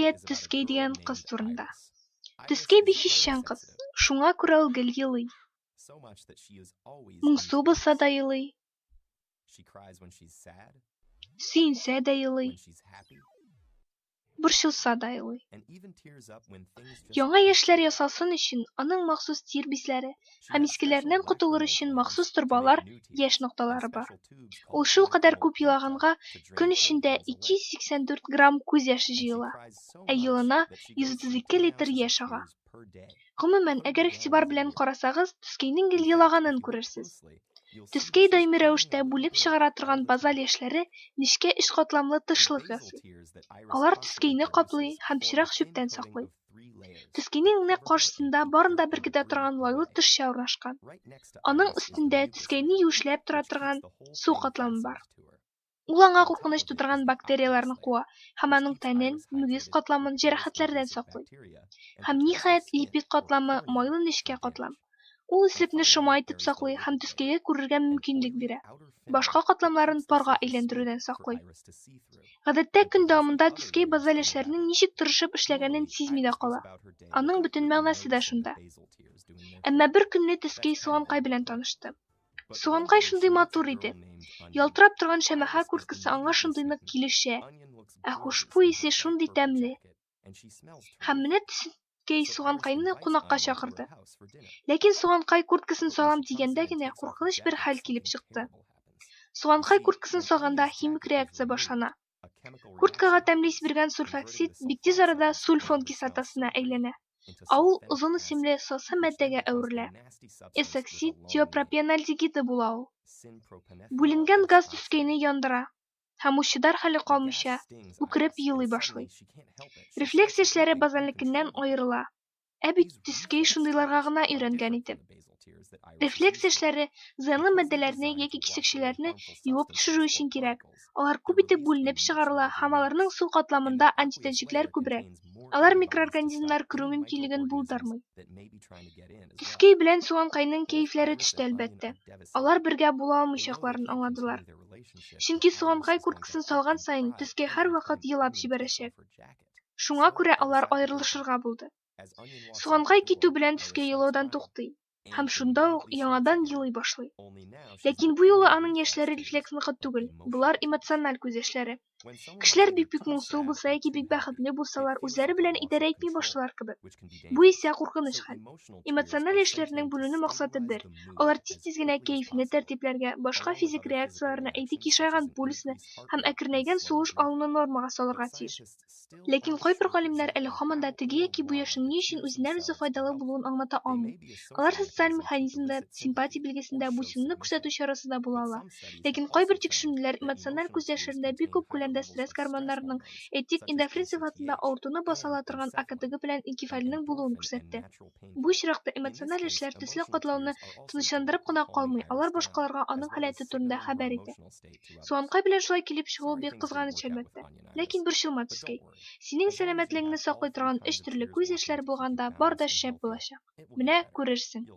әкият Төскәй дигән кыз турында. Төскәй бик хисчән кыз, шуңа күрә ул гел елый. Моңсу булса да елый, сөенсә дә елый, борчылса да елый. Яңа яшьләр ясалсын өчен аның махсус тир бизләре һәм искеләреннән котылыр өчен махсус торбалар, яшь нокталары бар. Ул шулкадәр күп елаганга, көн эчендә 284 грамм күз яше җыела, ә елына 132 литр яшь ага. Гомумән, әгәр игътибар белән карасагыз, Төскәйнең гел елаганын күрерсез. Төскәй даими рәвештә бүлеп чыгара торган базаль яшьләре нечкә өч катламлы тышлык ясый. Алар төскәйне каплый һәм пычрак чүптән саклый. Төскәйнең нәкъ каршысында барын да беркетә торган лайлы тышча урнашкан. Аның өстендә төскәйне юешләп тора торган су катламы бар. Ул аңа куркыныч тудырган бактерияләрне куа һәм аның тәнен, мөгез катламын җәрәхәтләрдән саклый. Һәм, ниһаять, липид катламы, майлы нечкә катлам. Ул өслекне шома итеп саклый һәм төскәйгә күрергә мөмкинлек бирә, башка катламнарын парга әйләндерүдән саклый. Гадәттә, көн дәвамында төскәй базаль яшьләрнең ничек тырышып эшләгәнен сизми дә кала. Аның бөтен мәгънәсе дә шунда. Әмма бер көнне төскәй суганкай белән танышты. Суганкай шундый матур иде. Ялтырап торган шәмәхә курткасы аңа шундый нык килешә. Ә хушбуй исе шундый тәмле. Һәм менә Төскәй Суганкайны кунакка чакырды. Ләкин Суганкай курткасын салам дигәндә генә куркыныч бер хәл килеп чыкты. Суганкай курткасын салганда химик реакция башлана. Курткага тәмле ис биргән сульфоксид бик тиз арада сульфон кислотасына әйләнә, ә ул озон исемле сасы матдәгә әверелә. Эсоксид тиопропиональдегиды була ул. Бүленгән газ төскәйне яндыра, һәм ул чыдар хәле калмыйча, үкереп елый башлый. Рефлекс яшьләре базальнекеннән аерыла. Ә бит төскәй шундыйларга гына өйрәнгән иде. Рефлекс яшьләре зыянлы матдәләрне яки кисәкчәләрне юып төшерү өчен кирәк. Алар күп итеп бүленеп чыгарыла һәм аларның су катламында антитәнчекләр күбрәк. Алар микроорганизмнар керү мөмкинлеген булдырмый. Төскәй белән Суганкайның кәефләре төште, әлбәттә. Алар бергә була алмыйчакларын аңладылар. Чөнки Суганкай курткасын салган саен, Төскәй һәрвакыт елап җибәрәчәк. Шуңа күрә алар аерылышырга булды. Суганкай китү белән төскә елаудан туктый һәм шунда ук яңадан елый башлый. Ләкин бу юлы аның яшьләре рефлексныкы түгел, болар эмоциональ күз яшьләре. Кешеләр бик-бик моңсу булса яки бик бәхетле булсалар, үзләре белән идарә итми башлыйлар кебек. Бу исә куркыныч хәл. Эмоциональ яшьләрнең бүленү максаты бер, алар тиз-тиз генә кәефне тәртипләргә, башка физик реакцияләрне, әйтик, ешайган пульсны һәм әкренәйгән сулыш алуны нормага салырга тиеш. Ләкин кайбер галимнәр әле һаман да теге яки бу яшьнең ни өчен үзеннән-үзе файдалы булуын аңлата алмый. Алар социаль механизм да, симпатия билгесен дә, буйсынуны күрсәтү чарасы да була ала. Ләкин кайбер тикшеренүләр эмоциональ күз яшьләрендә бик күп күләмдә стресс гормоннарының, әйтик, эндорфин сыйфатында авыртуны баса ала торган АКТГ белән энкефалинның булуын күрсәтте. Бу очракта эмоциональ яшьләр төсле катлауны тынычландырып кына калмый, алар башкаларга аның халәте турында хәбәр итә. Суганкай белән шулай килеп чыгуы бик кызганыч, әлбәттә. Ләкин борчылма, Төскәй. Синең сәламәтлегеңне саклый торган өч төрле күз яшьләре булганда бар да шәп булачак. Менә күрерсең.